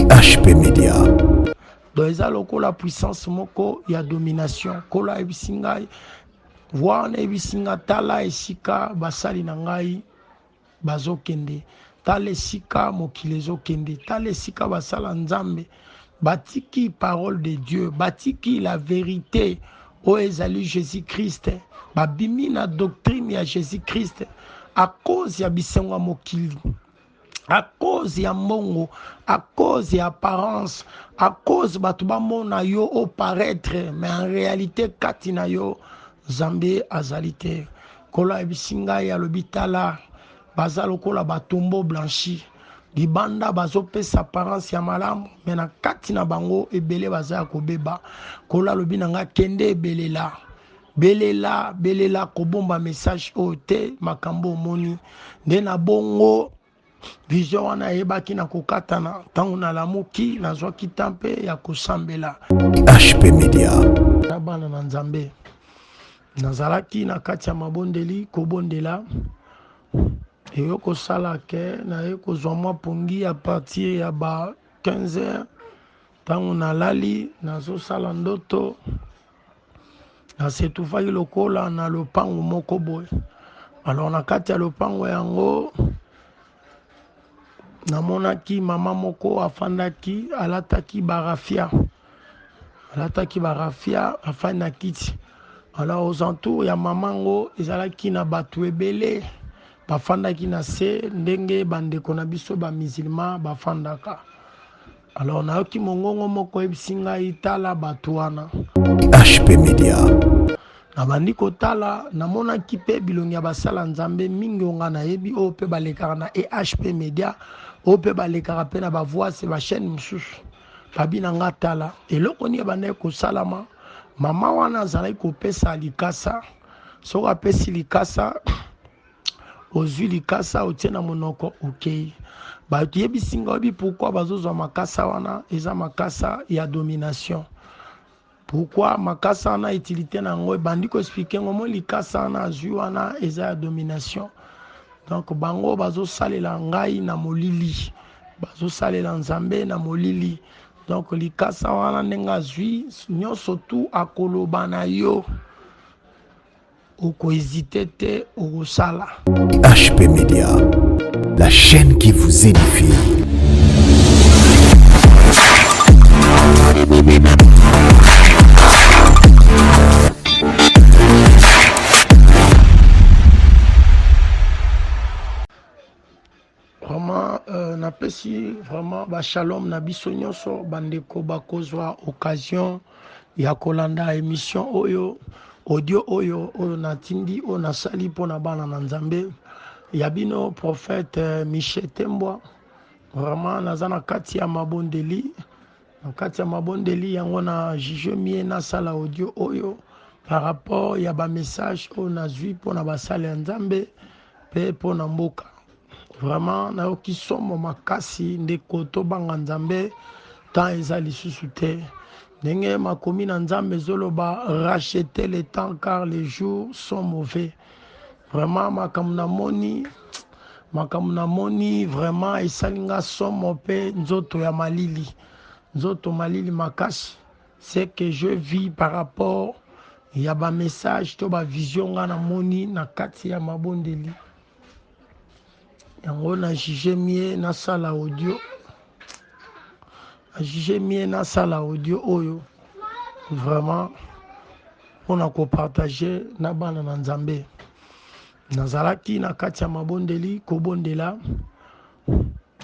HP Media. Donc eza lokola puissance moko ya domination. Nkolo ayebisi ngai wana, ayebisi nga tala esika basali na ngai bazokende, tala esika mokili ezokende, tala esika basala Nzambe batiki parole de Dieu, batiki la vérité oyo ezali Jésus-Christ, babimi na doctrine ya Jésus-Christ à cause ya bisengo ya mokili, à cause ya mbongo, à cause ya apparence, à cause bato bamona yo o paraître, mais en réalité kati na yo Nzambe azali te. Nkolo ayebisi ngai, alobi tala, baza lokola batombo blanchi libanda, bazopesa apparence ya malamu, me na kati na bango ebele baza ya kobeba. Nkolo alobi na ngai, kende ebelela, belela, belela, kobomba message oyo te, makambo omoni nde na bongo. Vision wana eyebaki na kokatana. Ntango nalamuki, nazwaki temps mpe ya kosambela. HP Media. Na bana na Nzambe, nazalaki na kati ya mabondeli kobondela, eyo kosala ke naye kozwa mwa pongi ya partir ya ba 15 heures. Ntango nalali, nazosala ndoto, nasetufaki lokola na lopango moko boye. Alors na kati ya lopango yango, namonaki mama moko afandaki, alataki barafia, alataki barafia, afandi na kiti. Alors aux entours ya mama yango ezalaki na bato ebele bafandaki na se, ndenge bandeko na biso bamusulman bafandaka. Alors nayoki mongongo moko eyebisi ngai, tala bato wana. HP Media. Nabandi kotala, namonaki mpe bilongi ya basala Nzambe mingi oyo ngai nayebi, oyo mpe balekaka na EHP Media, oyo mpe balekaka mpe na bavoice bachaîne mosusu. Babi na nga, tala eloko nini ebandaki kosalama. Mama wana azalaki kopesa likasa. Soki apesi likasa, ozwi likasa, otie na monoko, okei. Bato yebisi nga, oyebi pourquoi bazozwa makasa wana? Eza makasa ya domination. Pourquoi makasa wana, utilité na yango, ebandi koexpliquer ngo mo likasa wana azwi wana eza ya domination. Donc bango bazosalela ngai na molili, bazosalela Nzambe na molili. Donc likasa wana, ndenge azwi nyonso tu akoloba na yo, okohésiter te, okosala. HP Media. La chaîne qui vous édifie. Vraiment napesi vraiment bashalom na biso nyonso, bandeko bakozwa occasion ya kolanda émission oyo, audio oyo, oyo natindi, oyo nasali mpona bana na Nzambe. Ya bino prophète Michel Tembwa. Vraiment naza na kati ya mabondeli, na kati ya mabondeli yango na juge mieux nasala audio oyo par rapport ya bamessage oyo nazwi mpona basali ya Nzambe mpe mpona mboka. Vraiment nayoki somo makasi. Ndeko, tobanga Nzambe, temps eza lisusu te. Ndenge makomi na Nzambe ezoloba, racheter le temps car les jours sont mauvais. Vraiment makambo namoni, makambo namoni vraiment esali nga somo mpe nzoto ya malili, nzoto malili makasi. Ce que je vis par rapport ya bamessage to bavision nga namoni na kati ya mabondeli yango, na juge mieux nasala audio, na juge mieux nasala audio oyo vraiment mpona kopartager na bana na Nzambe. Nazalaki na kati ya mabondeli kobondela,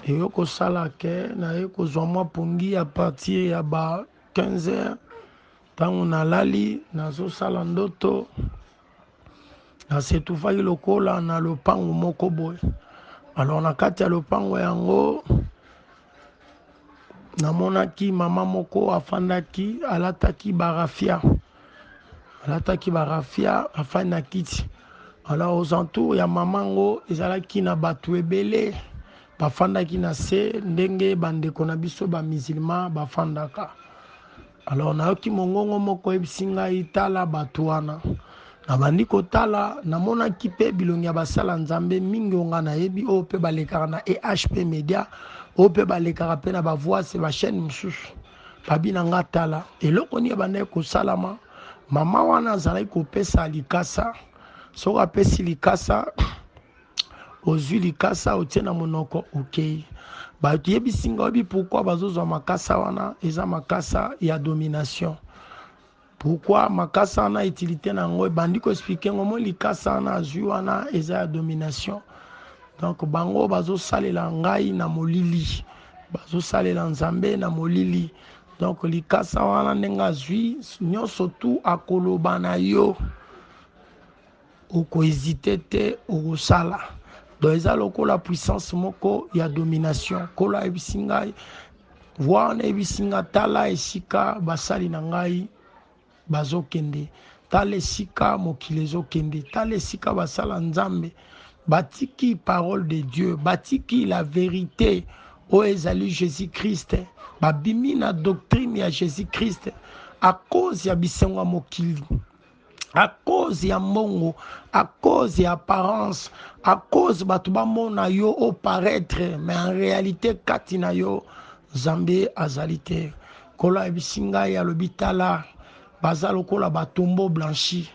eyo kosala ke naye kozwa mwa pongi ya partir ya ba 15 heures. Ntango nalali, nazosala ndoto, nasetufaki lokola na lopango moko boye. Alors na kati ya lopango yango, namonaki mama moko afandaki, alataki barafia, alataki barafia, afandi na kiti. Alors aux entours ya mama yango ezalaki na bato ebele bafandaki na se, ndenge bandeko na biso bamusulman bafandaka. Alors nayoki mongongo moko eyebisi ngai, tala bato wana. Nabandi kotala, namonaki mpe bilongi ya basala Nzambe mingi oyo ngai nayebi, oyo mpe balekaka na EHP Media, Oyo mpe balekaka mpe na bavoise bachaîne mosusu. Babi na nga tala eloko nini ebandaki kosalama. Mama wana azalaki kopesa likasa. Soki apesi likasa, ozwi likasa otie na monoko okei. Bato yebisi nga oyebi pourquoi bazozwa makasa wana, eza makasa ya domination. Pourquoi makasa wana utilité na yango ebandi koexplike ngo mo likasa wana azwi wana eza ya domination. Donc bango bazosalela ngai na molili, bazosalela Nzambe na molili. Donc likasa wana ndenge azwi nyonso tu akoloba na yo, okohésite te, okosala. Donc eza lokola puissance moko ya domination. Nkolo ayebisi ngai, voix wana eyebisi nga tala esika basali na ngai bazokende, tala esika mokili ezokende, tala esika basala Nzambe batiki parole de Dieu, batiki la vérité oyo ezali Jésus-Christ, babimi na doctrine ya Jésus-Christ à cause ya bisengo ya mokili, à cause ya mbongo, à cause ya apparence, à cause bato bamona yo o paraître, mais en réalité kati na yo Nzambe azali te. Nkolo ayebisi ngai, alobi tala baza lokola batombo blanchi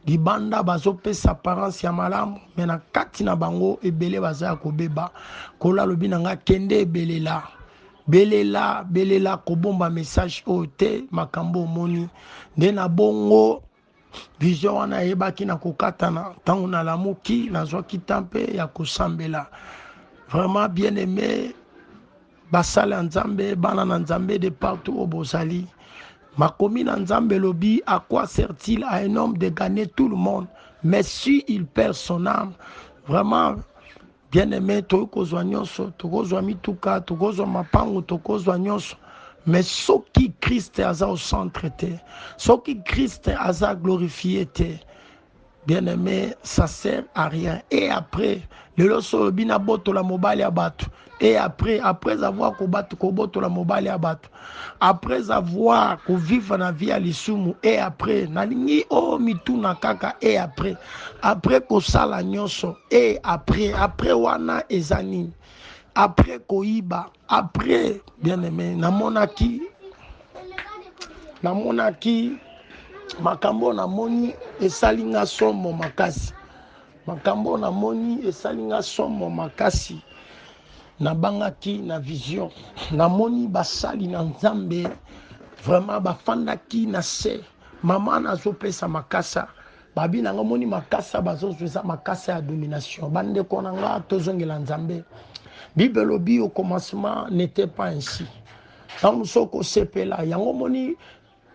libanda, bazopesa apparence ya malamu, me na kati na bango ebele baza ya kobeba. Nkolo alobi na ngai kende ebelela, belela, belela, kobomba message oyo te, makambo omoni nde na bongo. Vision wana eyebaki na kokatana. Ntango nalamuki, nazwaki temps mpe ya kosambela. Vraiment bien aimé, basali ya Nzambe, bana na Nzambe de partout oyo bozali, makomi na Nzambe elobi: à quoi sert-il à un homme de gagner tout le monde, mais si il perd son âme? Vraiment bien aimé, tokoki kozwa nyonso, tokozwa mituka, tokozwa mapango, tokozwa nyonso, mais soki Christ aza au centre te, soki Christ aza glorifié te, bien aimé, ça sert à rien. Et après lelo so olobi nabotola mobali ya bato, et après avoir kobotola mobali ya bato, après avoir kovivre na vie ya lisumu, et après nalingi oyo mituna kaka, et après kosala nyonso, et après wana eza nini? Après koyiba, après, bien aimé, namonaki makambo namoni esali nga somo makasi. Makambo namoni esali nga somo makasi. Nabangaki na vision. Namoni basali na Nzambe vraiment bafandaki na se, mama nazopesa makasa. Babi na nga moni makasa bazozwa eza makasa ya domination. Bandeko na nga, tozongela Nzambe. Bible elobi: au commencement n'était pas ainsi. Ntango mosusu okosepela yango. Moni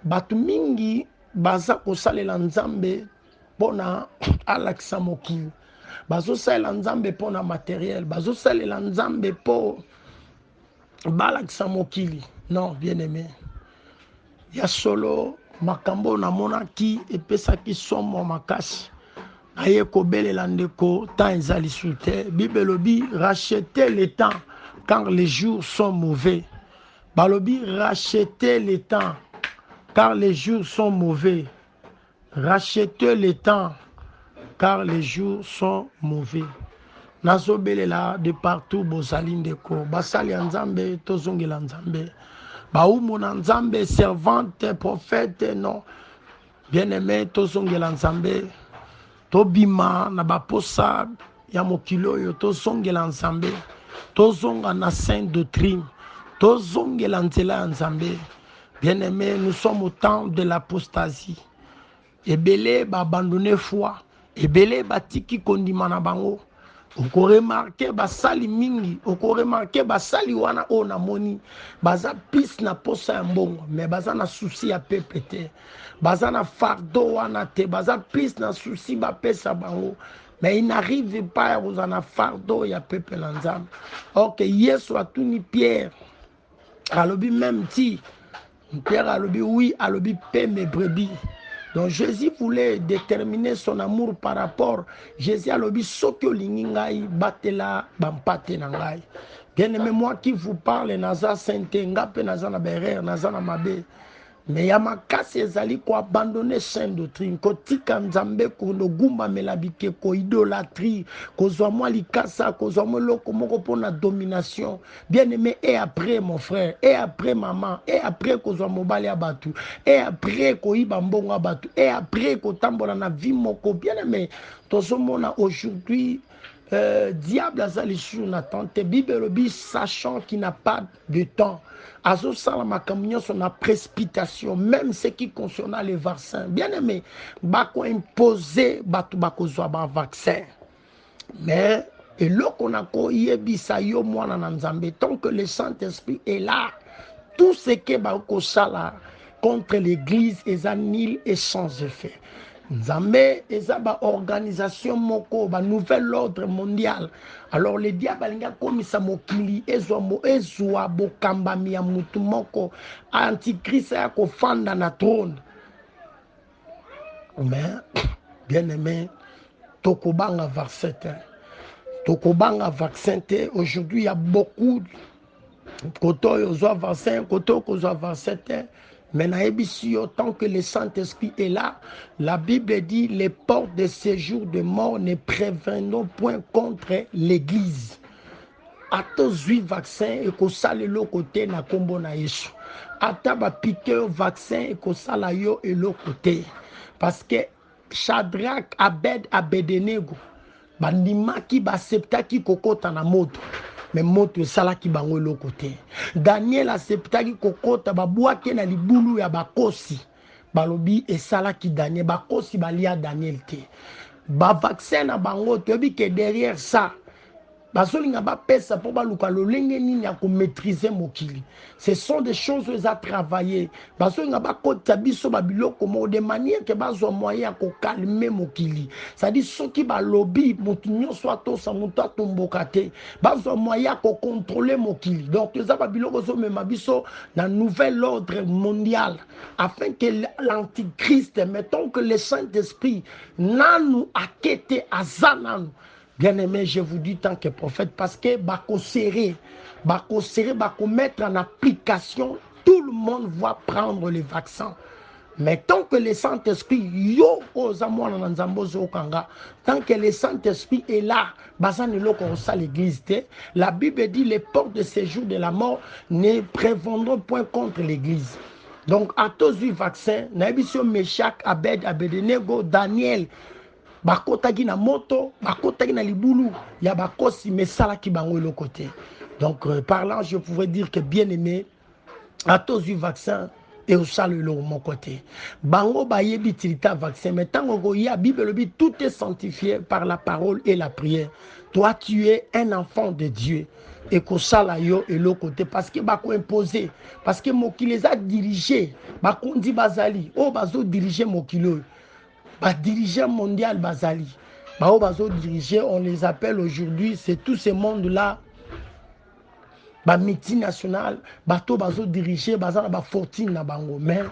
bato mingi baza kosalela Nzambe mpona alakisa mokili, bazosalela Nzambe mpona matériel, bazosalela Nzambe mpo balakisa mokili. Non, bien aimé, ya solo makambo oyo namonaki epesaki somo makasi. Naye kobelela ndeko, temps eza lisusu te. Bible elobi: racheter le temps, car les jours sont mauvais. Balobi: racheter le temps, car les jours sont mauvais. Rachetez le temps, car les jours sont mauvais. Nazobelela de partout bozali, ndeko basali ya Nzambe, tozongela Nzambe. Baumu na Nzambe, servante, prophète, non, bien aimé, tozongela Nzambe, tobima na baposa ya mokili oyo, tozongela Nzambe, tozonga na sainte doctrine, tozongela nzela ya Nzambe. Bien aimé, nous sommes au temps de l'apostasie. Ebele baabandonné foi, ebele batiki kondima na bango. Okoremarquer basali mingi, okoremarquer basali wana oyo namoni baza plus na posa ya mbongo, mais baza na souci ya peuple te, baza na fardeau wana te. Baza plus na souci bapesa bango, mais il n'arrive pas ya kozala na fardeau ya peuple na Nzambe. Ok, Yesu atuni Pierre, alobi: même ti Pierre alobi oui, alobi: pais mes brebis. Donc Jésus voulait déterminer son amour par rapport. Jésus alobi: soki olingi ngai, batela bampate na ngai. Bien aimé, moi qui vous parle, naza saint te, nga mpe naza na baerreur, naza na mabe. Mais ya makasi ezali ko abandonner sainte doctrine, kotika Nzambe, kogumbamela bikeko, idolatrie, kozwa mwa likasa, kozwa mwa eloko moko mpona domination. Bien aimé, et après mon frère, et après maman, et après kozwa mobali ya bato, et après koyiba mbongo ya bato, et après kotambola na vie moko. Bien aimé, tozomona aujourd'hui diable aza lisusu na temps te. Bible elobi, sachant qu'il n'a pas de temps, azosala makambo nyonso na précipitation, même ce qui concerne les vaccins. Bien aimé, bakoimpose bato bakozwa bavaccin, mais eloko nakoyebisa yo, mwana na Nzambe, tant que le Saint-Esprit est là, tout ce que bakosala contre l'église eza nul et sans effet. Nzambe eza baorganisation moko, banouvel ordre mondial. Alors le diable alingi akomisa mokili ezwa, ezwa bokambami ya mutu moko, antichrist aya kofanda na trône. Mais bien aimé, tokobanga vaccin te, tokobanga vaccin te. Aujourd'hui, il y a beaucoup, kote oyo ozwa vaccin, kote oyo kozwa vaccin te. Mais nayebisi yo, tant que le Saint-Esprit est là, la Bible dit: les portes de séjour de mort ne préviendront point contre l'église. Ata ozwi vaccin, ekosala eloko te na nkombo na Yesu. Ata bapiquer yo vaccin, ekosala yo eloko te, parce que Shadrak, Abed, Abedenego bandimaki, baacceptaki kokɔta na moto, mais moto esalaki bango eloko te. Daniel acceptaki kokɔta, babwaki na libulu ya bakosi, balobi esalaki Daniel, bakosi balia Daniel te. Bavaccin na bango, toyebi ke derrière ça bazolinga bapesa mpo baluka lolenge nini ya komaîtriser mokili. Ce sont des choses oyo eza travailler. Bazolinga bakotisa biso babiloko moko de manière ke bazwa moyen ya kocalmer mokili, c'est-à-dire soki balobi motu nyonso atosa, motu atomboka te, bazwa moyen ya kocontrôler mokili. Donc eza babiloko ezomema biso na nouvel ordre mondial afin que l'antichrist. Mais tant que le Saint-Esprit nanu akete, aza nanu. Bien-aimé, je vous dis tant que prophète, parce que bakosere, bakosere, bakomettre en application, tout le monde va prendre le vaccin. Mais tant que le Saint-Esprit, yo oza mwana na Nzambe ozokanga, tant que le Saint-Esprit est là, baza na eloko kosala l'église te. La Bible dit: les portes de séjour de la mort ne prévendront point contre l'église. Donc, ata ozwi vaccin, nayebi yo, Meshach, Abed, Abednego, Daniel, bakotaki na moto, bakotaki na libulu ya bakosi, mais esalaki bango eloko te. Donc parlant, je pouvais dire que, bien aimé, ata ozwi vaccin, eosala eloko moko te. Bango bayebi utilité ya vaccin, mais ntango koya, Bible elobi: tout est sanctifié par la parole et la prière. Toi, tu es un enfant de Dieu, ekosala yo eloko te, parce que bakoimpose, parce que mokili eza dirigé, bakonzi bazali oyo bazodirige mokili oyo, badirigeant mondial bazali, bao bazodirige, on les appelle aujourd'hui, c'est tout ce monde là, bamultinational, bato bazodirige, baza na bafortune na bango. Mais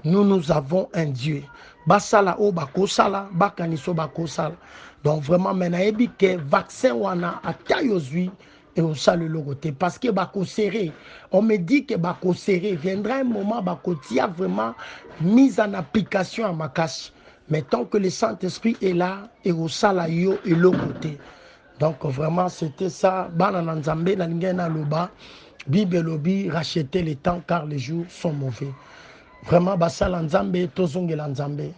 nous, nous avons un Dieu. Basala oyo bakosala, bakanisa oyo bakosala. Donc vraiment, mais nayebi ke vaccin wana, ata yo ozwi, ekosala eloko te, parce que bakosere, on me dit que bakosere, viendra un moment bakotia vraiment mise en application ya makasi. Mais tant que le Saint-Esprit est là, ekosala yo eloko te. Donc vraiment, c'était ça, bana na Nzambe, nalingai naloba. Bible elobi: racheter le temps, car les jours sont mauvais. Vraiment, basala Nzambe, tozongela Nzambe.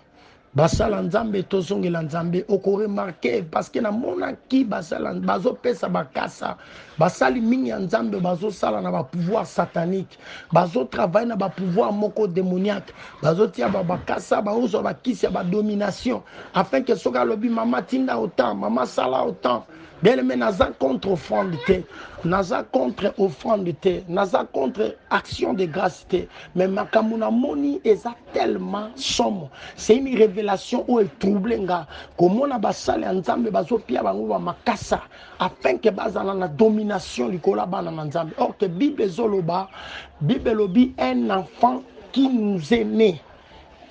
Basala Nzambe, tozongela Nzambe. Okoremarquer, parce que namonaki basala bazopesa bakasa, basali mingi ya Nzambe bazosala na bapouvoir satanique, bazotravaille na bapouvoir moko démoniaque, bazotia bakasa, bazozwa bakisi ya badomination, afin ke soki alobi: mama tinda autant, mama sala autant. Bien aimé, naza contre offrande te, naza contre offrande te, naza contre action de grâce te, mais makambo namoni eza tellement somo. C'est une révélation oyo etrouble nga, komona basali ya Nzambe bazopia bango bamakasa afin ke bazala na domination likolo ya bana na Nzambe. Or que Bible ezoloba, Bible elobi: un enfant qui nous est né.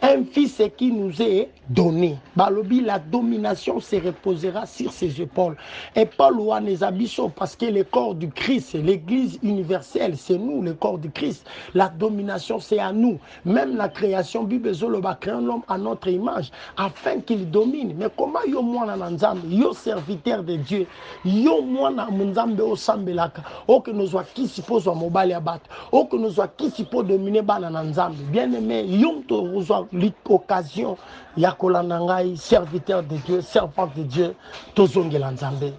Un fils qui nous est donné. Balobi, la domination se reposera sur ses épaules. Épaule wana eza biso parce que le corps du Christ, l'église universelle, c'est nous le corps du Christ. La domination, c'est à nous. Même la création, Bible ezoloba, créons l'homme à notre image afin qu'il domine. Mais comment yo mwana na Nzambe, yo serviteur de Dieu, yo mwana Nzambe osambelaka, oke nozwa kisi mpo ozwa mobali ya bato, oke nozwa kisi mpo domine bana na Nzambe. Bien aimé, yo moto ozwa occasion ya kolanda ngai, serviteur de Dieu, servante de Dieu, tozongela Nzambe.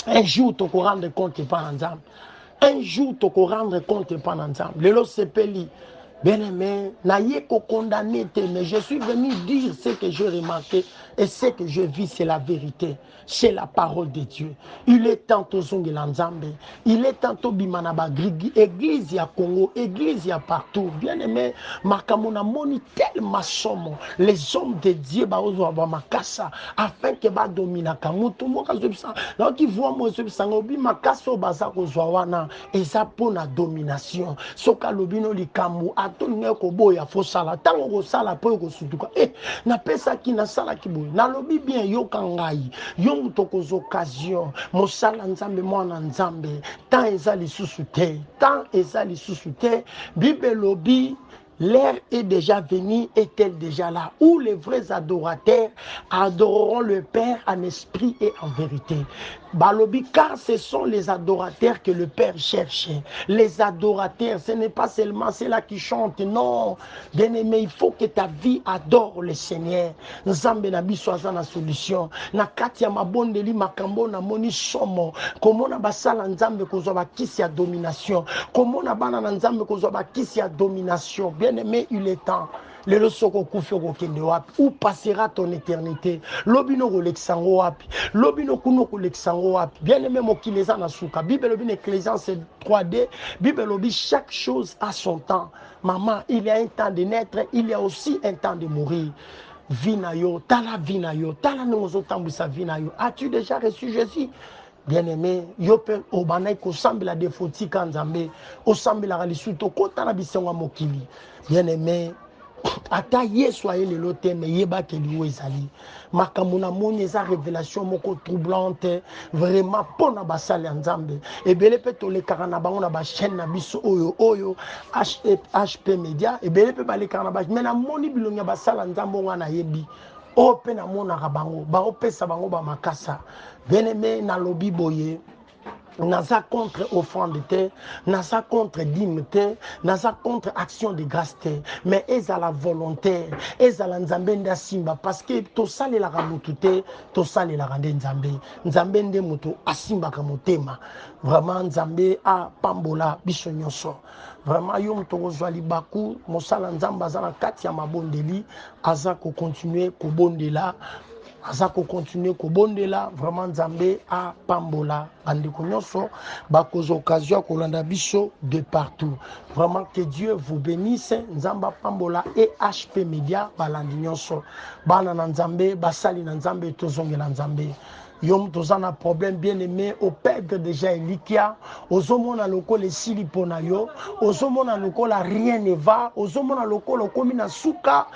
Un jour toko rendre compte epa na Nzambe. Un jour toko rendre compte epa na Nzambe. Lelo sepeli bien aimé, naye ko condamner te, mais je suis venu dire ce que j'ai remarqué et ce que je vis, c'est la vérité, c'est la parole de Dieu. Il est temps tozongela Nzambe, il est temps tobima na ba église ya Congo, église ya partout. Bien aimé, makambo na moni tellement somo, les hommes de Dieu baozwa ba makasa afin que ba dominaka moto moko azobisa nayoki voi mo ezobisa ngo obi makasa oyo baza kozwa wana eza mpo na domination. Soki alobi no likambo atolingai koboya, fosala ntango okosala mpo ekosutuka. E napesaki, nasalaki boye, nalobi bien, yoka ngai, yo moto okozwa occasion, mosala Nzambe, mwana Nzambe, temps eza lisusu te, temps eza lisusu te. Bible elobi: L'heure est déjà venue, est-elle déjà là, où les vrais adorateurs adoreront le Père en esprit et en vérité. Balobi, car ce sont les adorateurs que le Père cherche. Les adorateurs, ce n'est pas seulement ceux-là qui chantent, non. Bien-aimé, il faut que ta vie adore le Seigneur. Nzambe na biso aza na solution. Na kati ya mabondeli, makambo na moni somo. Komona basala Nzambe kozwa bakisi ya domination. Komona bana na Nzambe kozwa bakisi ya domination. Bien-aimé, il est temps. Lelo soki okufi, okokende wapi? Où passera ton éternité? Lobi no okolekisa yango wapi? Lobi no kuna okolekisa yango wapi? Bien aimé, mokili eza na suka. Bible elobi na Ecclésiaste 3d, Bible elobi: chaque chose a son temps. Maman, il y a un temps de naître, il y a aussi un temps de mourir. Vie na yo, tala vie na yo, tala ndenge ozotambwisa vie na yo. As-tu déjà reçu Jésus? Bien aimé, yo mpe obandaki kosambela defo, tika Nzambe, osambelaka lisusu, tokota na bisengo ya mokili. Bien aimé, ata Yesu aye lelo te, me yebaki liwo ezali. Makambo namoni eza révélation moko troublante vraiment mpo na basali ya Nzambe ebele mpe tolekaka na bango na bachaîne na biso oyo HP Media. Ebele mpe balekaka na ba, me namoni bilongi ya basala ya Nzambe oyo nga nayebi, oyo mpe namonaka bango baopesa bango bamakasa. Bien aimé, nalobi boye: naza contre offrande te, naza contre dîme te, naza contre action de grâce te, mais ezala volontaire, ezala Nzambe nde asimba, parce que tosalelaka motu te, tosalelaka nde Nzambe. Nzambe nde moto asimbaka motema. Vraiment, Nzambe apambola biso nyonso. Vraiment, yo moto kozwa libaku, mosala Nzambe aza na kati ya mabondeli, aza kocontinue kobondela, aza kocontinue kobondela. Vraiment, Nzambe apambola bandeko nyonso bakozwa occasion ya kolanda biso de partout. Vraiment, que Dieu vous bénisse. Nzambe apambola EHP Media, balandi nyonso, bana na Nzambe, basali na Nzambe, tozongela Nzambe. Yo moto oza na problème, bien aimé, operdre déjà elikia, ozomona lokola esili mpo na yo, ozomona lokola rien ne va, ozomona lokola okomi na suka,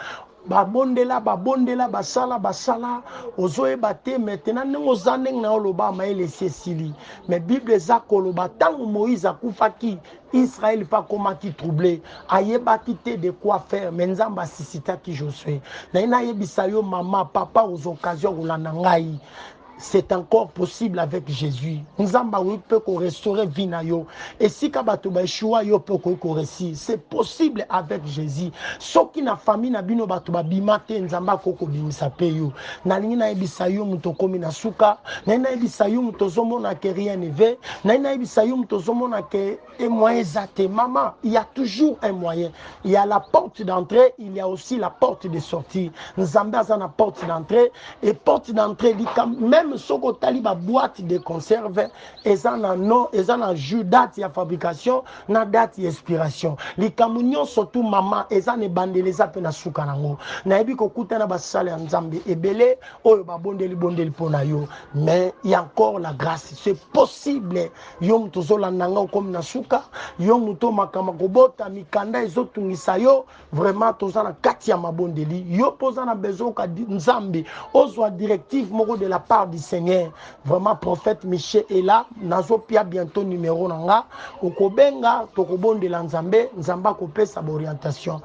babondela, babondela, basala, basala, ozoyeba te. Maintenant ndenge oza, ndenge na oloba, mayele esi esili. Mais Bible eza koloba, ntango Moïse akufaki, Israel mpe akomaki troublé, ayebaki te de quoi faire, mais Nzambe asuscitaki Josué. Naye nayebisa yo, mama, papa, ozwa occasion kolanda ngai, c'est encore possible avec Jésus. Nzambe akoki mpe korestaurer vie na yo. Esika bato baéchouer, yo mpe okoki koréussir. C'est possible avec Jésus. Soki na famille na bino bato babima te, Nzambe akoki kobimisa mpe yo. Nalingi nayebisa yo, moto okomi na suka, nalingi nayebisa yo, moto ozomona ke rien ne va, nalingi nayebisa yo, moto ozomona ke moyen eza te, mama, il y a toujours un moyen. Il y a la porte d'entrée, il y a aussi la porte de sortie. Nzambe aza na porte d'entrée et porte d'entrée. Même Même soki otali ba boîte de conserve, eza na no, eza na jus, date ya fabrication na date ya expiration. Likambo nyonso tu, mama, eza na ebandeli, eza mpe na suka nango. Nayebi kokutana basala ya Nzambe ebele oyo babondeli bondeli mpo na yo, mais y a encore la grâce, c'est possible. Yo moto ozolanda nga, okomi na suka, yo moto makambo kobota mikanda ezotungisa yo, vraiment toza na kati ya mabondeli. Yo mpo oza na besoin oka Nzambe, ozwa directive moko de la part du Seigneur, vraiment prophète Michel est là. Nazopia bientôt numéro na nga, okobenga, tokobondela Nzambe, Nzambe akopesa baorientation.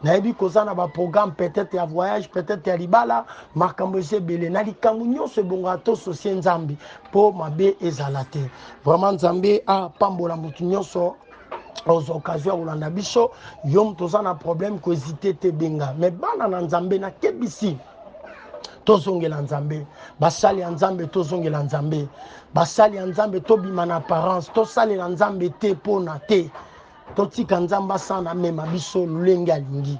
Nayebi koza na baprogramme peut-être ya voyage, peut-être ya libala, makambo eza ebele. Na likambo nyonso ebongaka tososie Nzambe mpo mabe ezala te. Vraiment Nzambe apambola motu nyonso ozwa occasion ya kolanda biso. Yo moto oza na problème, kohésite te, benga. Mais bana na Nzambe, nakebisi, tozongela Nzambe. Basali ya Nzambe, tozongela Nzambe. Basali ya Nzambe, tobima na apparence, tosalela Nzambe te mpona te. Totika Nzambe asala, amema biso lolenge alingi.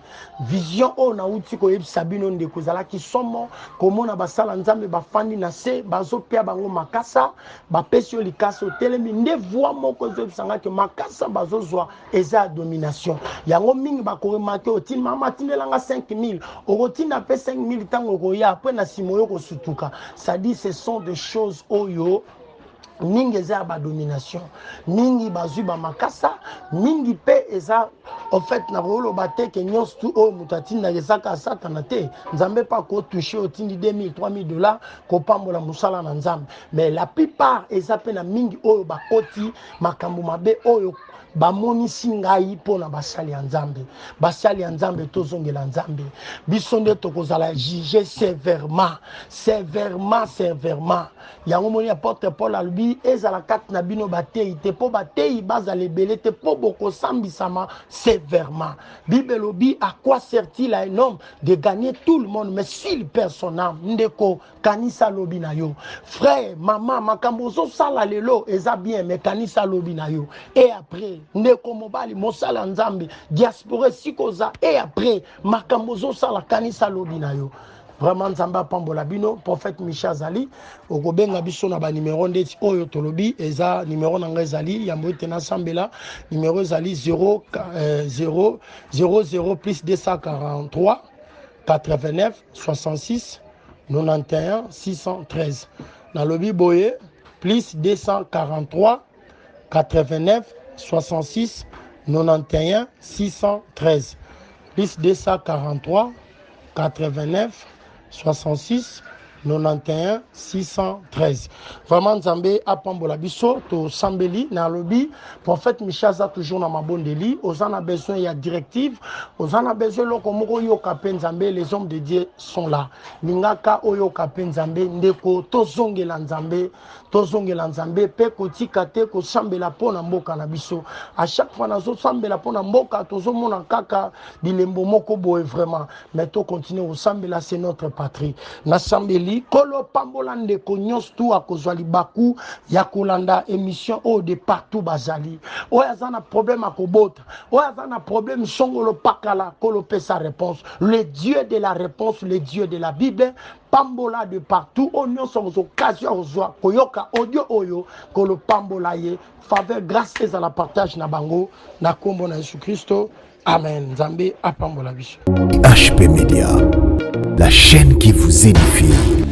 Vision oyo nauti koyebisa bino, ndeko, ezalaki somo komona basala Nzambe bafandi na se, bazopia bango makasa. Bapesi yo likasa, otelemi nde voix moko ezoyebisa ke makasa bazozwa eza ya domination. Yango mingi bakoremarquer, otindi, mama atindelanga 5000, okotinda mpe 5000, ntango okoya mpe na nsima oyo kosutuka. C'est-à-dire, ce sont des choses oyo mingi eza ya badomination, mingi bazwi bamakasa, mingi mpe eza, en fait, nakoloba te ke nyonso tu oyo moto atindaka ezaka Satana te. Nzambe mpe akotouche, otindi 2000, 3000 dollars kopambola mosala na Nzambe, mais la plupart eza mpe na mingi oyo bakoti makambo mabe oyo bamonisi ngai mpo na basali ya Nzambe. Basali ya Nzambe, tozongela Nzambe. Biso nde tokozala juge sévèrement, sévèrement, sévèrement. Yango moni apôtre Paul alobi: ezala kati na bino bateyi te, mpo bateyi bazala ebele te, mpo bokosambisama sévèrement. Bible elobi: à quoi sert-il à un homme de gagner tout le monde, mais s'il perd son âme? Ndeko, kanisa lobi na yo. Frère, mama, makambo ozosala lelo eza bien, mais kanisa lobi na yo. Et après, ndeko mobali, mosala Nzambe, diaspora, esika oza, et après makambo ozosala, kanisa lobi na yo. Vraiment Nzambe apambola bino. Prophète Michel azali, okobenga biso na banimero ndeti oyo tolobi. Eza nimero na ngai, ezali yambo ete nasambela. Nimero ezali 0 0 00 plus 243 89 66 91 613. Nalobi boye: plus 243 89 66 91 613, plus 243 89 66 91 613. Vraiment Nzambe apambola biso. Tosambeli. Nalobi prophète Michel aza toujours na mabondeli. Oza na besoin ya directive, oza na besoin eloko moko, oyoka mpe Nzambe, les hommes de Dieu sont là. Lingaka oyoka mpe Nzambe. Ndeko, tozongela Nzambe, tozongela Nzambe mpe kotika te kosambela mpo na mboka na biso. À chaque fois nazosambela mpo na mboka, tozomona kaka bilembo moko boye vraiment, mais tocontinue kosambela, c'est notre patrie. Nasambeli: Kolo, pambola ndeko nyonso tu akozwa libaku ya kolanda émission oyo de partout bazali. Oyo aza na problème akobota, oyo aza na problème songolo pakala, Kolo pesa réponse, le Dieu de la réponse, le Dieu de la Bible. Pambola de partout oyo nyonso akozwa occasion akozwa koyoka audio oyo. Kolo pambola ye, faveur, grâce ezala partage na bango na nkombo na Yesu Kristo, amen. Nzambe apambola biso. HP Media, la chaîne qui vous édifie.